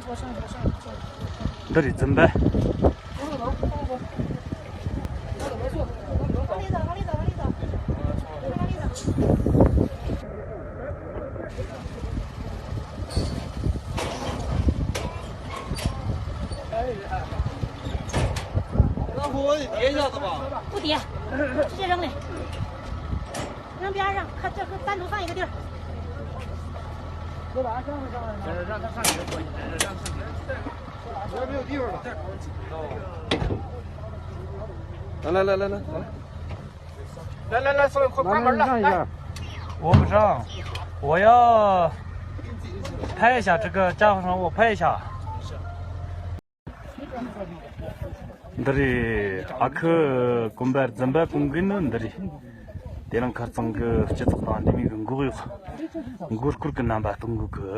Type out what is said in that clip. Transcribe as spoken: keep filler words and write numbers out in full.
འདི་རེད་རྫུན་པ། 不叠，直接扔了。 扔边上，看这个单独放一个地儿。来来来来来来来来来，松开快门了，来。我不上，我要拍一下这个家伙，我拍一下。 འདི་རེད། ཨ་ཁུ་གོམ་པ་རྫུན་པ་གོང་གི་ནི་འདི་རེད། དེ་རིང་ཁ་རྩང་གི་སྤྱི་ཚོགས་དང་འདི་མིག་གི་མགོ་གཡོག་མགོ་སྐོར་གི་རྣམ་པ་གཏོང་གི་གི།